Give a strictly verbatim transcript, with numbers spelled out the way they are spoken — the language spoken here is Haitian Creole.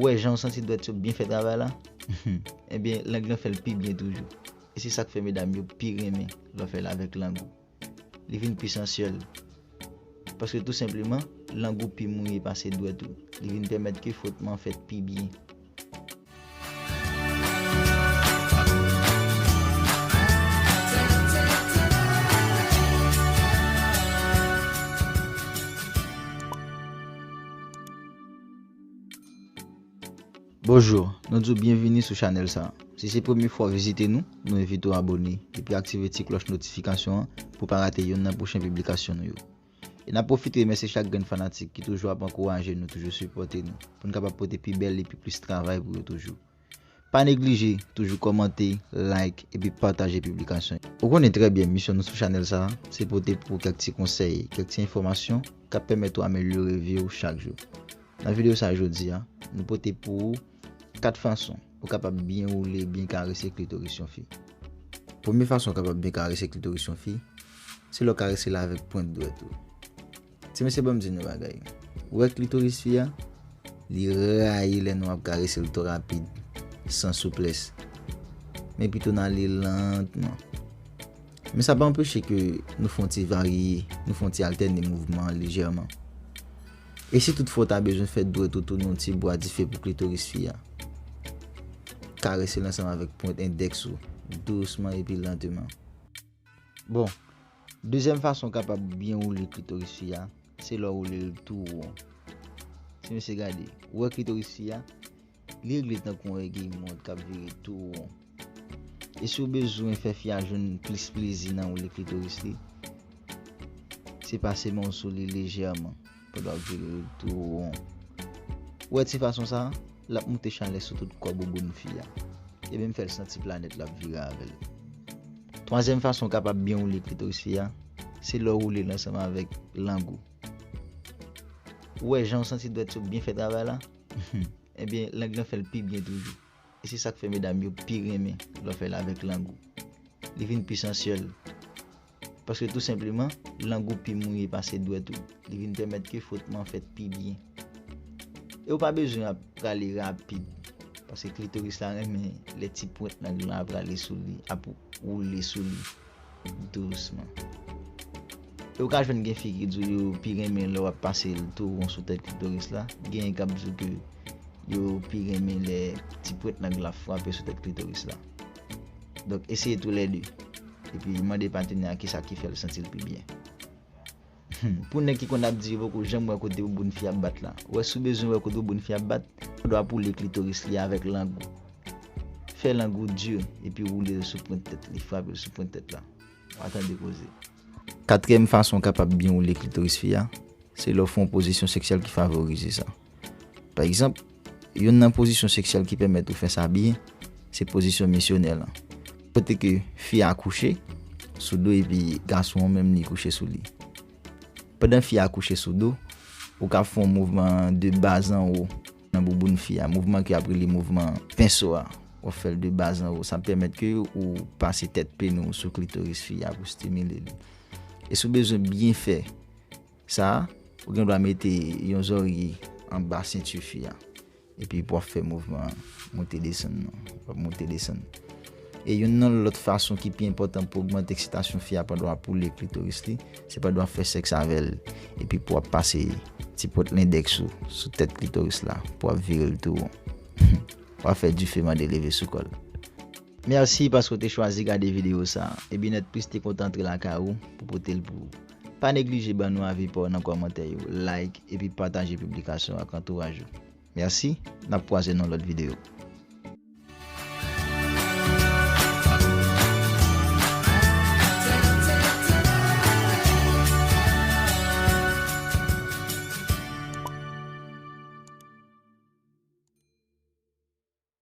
Ou wè jan w santi dwèt yo byen fè travay la? Ebyen, lang lan fè l pi byen toujou. E se sa k fè medam yo pi renmen lè w fè l avèk lang ou. Li vin pi sansyèl. Paske tou senpleman, lang ou pi mouye pase dwèt ou. Li vin pèmèt ke fwotman an fèt pi byen. Bonjou, nou di w byenvini sou chanèl sa a. Si se premye fwa w vizite nou, nou envite w abòne epi aktive ti klòch notifikasyon an pou w pa rate yonn nan pwochen piblikasyon nou yo. E n ap pwofite remèsye chak grenn fanatik ki toujou ap ankouraje nou, toujou sipòte nou, pou n kapab pote pi bèl epi plis travay pou yo toujou. Pa neglije, toujou kòmante, like, epi pataje piblikasyon yo. Ou konnen trè byen misyon nou sou chanèl sa a, se pote pou ou kèk ti konsèy, kèk ti enfòmasyon k ap pèmèt ou amelyore vi w chak jou. Nan videyo sa a jodi a, nou pote pou ou kat fason ou kapab byen woule, byen karese klitoris yon fi. Premye fason ou kapab byen karese klitoris yon fi, se lè w karese l avèk pwent dwèt ou. Ti mesye, ban m di nou bagay. Ou wè klitoris fi a, li rayi lè nou ap karese l twò rapid, san souplès. Men pito n ale lantman. Men sa pa anpeche ke nou fè yon ti varye, nou fè yon ti altène mouvman an lejèman. E si toutfwa w ta bezwen fè dwèt ou tounen yon ti bwa dife pou klitoris fi a, karese l ansanm avèk pwent endèks ou, dousman epi lantman. Bon, dezyèm fason w kapab byen woule klitoris fi a, se lè w woule l tou won. Ti mesye, gade, ou wè klitoris fi a, li regle tankou yon ègèy mont k ap vire tou won. E si w bezwen fè fi a jwenn plis plezi nan woule klitoris li, se pase men w sou li lejèman pandan w ap vire l tou won. Ou wè ti fason sa a, l ap moute chalè sou tout kò bouboun fi a. E menm fè l santi planèt l ap vire avè l. Twazyèm fason w kapab byen woule klitoris fi a, se lè w woule l ansanm avèk lang ou. Ou wè jan w santi dwèt yo byen fè travay la? Ebyen, lang lan fè l pi byen toujou. E se sa k fè medam yo pi renmen lè w fè l avèk lang ou. Li vin pi sansyèl. Paske tou senpleman, lang ou pi mouye pase dwèt ou. Li vin pèmèt ke fwotman an fèt pi byen. E ou pa bezwen ap prale rapid, paske klitoris la renmen lè ti pwent lang lan ap prale sou li, ap woule sou li dousman. E ou ka jwenn gen fi ki di w yo pi renmen lè w ap pase l tou won sou tèt klitoris la. Genyen k ap di w ke yo pi renmen lè ti pwent lang la frape sou tèt klitoris la. Donk, eseye toulède. Epi mande patnè a kisa ki fè l santi l pi byen. Hmm, pou nèg ki konn ap di yo poko janm wè kote bouboun fi ap bat la. Ou wè, si w bezwen wè kote bouboun fi ap bat, ou dwe woule klitoris li avèk lang ou. Fè lang ou di, epi woule l sou pwent tèt li, frape l sou pwent tèt la. W a tande koze. Katriyèm fason w kapab byen woule klitoris fi a, se lè w fè yon pozisyon seksyèl ki favorize sa. Pa egzanp, youn nan pozisyon seksyèl ki pèmèt ou fè sa byen, se pozisyon misyonè lan. Kote ke fi a kouche sou do epi gason an menm li kouche sou li. Pandan fi a kouche sou do, ou ka fè yon mouvman de bas an wo nan bouboun fi a, mouvman ke y ap rele mouvman penso a. W ap fè l de bas an wo. Sa ap pèmèt ke ou pase tèt peni w sou klitoris fi a pou stimile li. E si w bezwen byen fè sa, ou gen dwa mete yon zòrye anba senti fi a. Epi pou w ap fè mouvman an, monte desann nan. W ap monte desann. E youn nan lòt fason ki pi enpòtan pou ogmante eksitasyon fi a pandan w ap woule klitoris li, se pandan w ap fè sèks avè l. Epi pou w ap pase ti pwent lendèks ou sou tèt klitoris la, pou w ap vire l tou won. W ap fè dife mande leve sou kò l. Mèsi paske w te chwazi gade videyo sa a. E Binèt Plis te kontan antre lakay ou pou pote l pou ou. Pa neglije ban nou avi pa w nan kòmantè yo, like, epi pataje piblikasyon ak antouraj ou. Mèsi, n ap kwaze nan lòt videyo.